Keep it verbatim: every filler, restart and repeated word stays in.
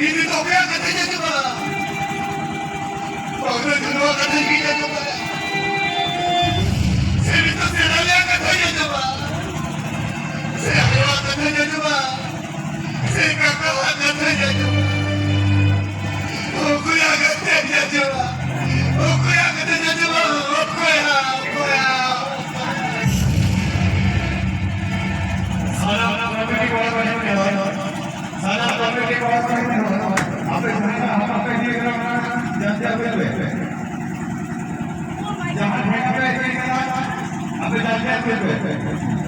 ᱤᱧ ᱫᱚ ᱚᱠᱚᱭᱟᱜ ᱠᱟᱛᱷᱟᱧ ᱟᱸᱡᱚᱢᱟ? ᱵᱟᱝ ᱫᱚ ᱱᱚᱣᱟ ᱠᱟᱛᱷᱟ ᱜᱤᱧ ᱟᱸᱡᱚᱢᱟ᱾ ᱥᱮ ᱱᱤᱛᱚᱜ ᱥᱮᱬᱟ ᱨᱮᱭᱟᱜ ᱠᱟᱛᱷᱟᱧ ᱟᱸᱡᱚᱢᱟ? ᱥᱮ ᱟᱭᱳᱣᱟᱜ ᱠᱟᱛᱷᱟᱧ ᱟᱸᱡᱚᱢᱟ? ᱚᱠᱚᱭᱟᱜ ᱠᱟᱛᱷᱟᱧ ᱟᱸᱡᱚᱢᱟ? ᱚᱠᱚᱭᱟᱜ ᱠᱟᱛᱷᱟᱧ ᱟᱸᱡᱚᱢᱟ? ᱚᱠᱚᱭᱟᱜ? ᱚᱠᱚᱭᱟᱜ? ᱥᱟᱱᱟᱢ ᱠᱚᱢᱤᱴᱤ ᱠᱚᱲᱟ ᱠᱚ ᱧᱮᱞ ᱠᱮᱫᱟ᱾ ᱥᱟᱱᱟᱢ ᱠᱚᱢᱤᱴᱤ ᱠᱚᱲᱟ ᱠᱚ ᱧᱮᱞ ᱠᱮᱫᱟ᱾ ᱟᱯᱮ ᱡᱟᱦᱟᱸᱭ ᱦᱟᱯᱟ ᱯᱮ ᱤᱫᱤᱭ ᱠᱟᱱᱟ, ᱡᱟᱦᱟᱸ ᱴᱷᱮᱱ ᱯᱮ ᱤᱫᱤᱭ ᱠᱟᱱᱟ, ᱟᱯᱮ ᱡᱟᱦᱟᱸ ᱴᱷᱮᱱ ᱯᱮ ᱤᱫᱤᱭ ᱠᱟᱱᱟ, ᱟᱯᱮ ᱡᱟᱦᱟᱸ ᱴᱷᱮᱱ ᱯᱮ ᱤᱫᱤᱭ ᱠᱟᱱᱟ᱾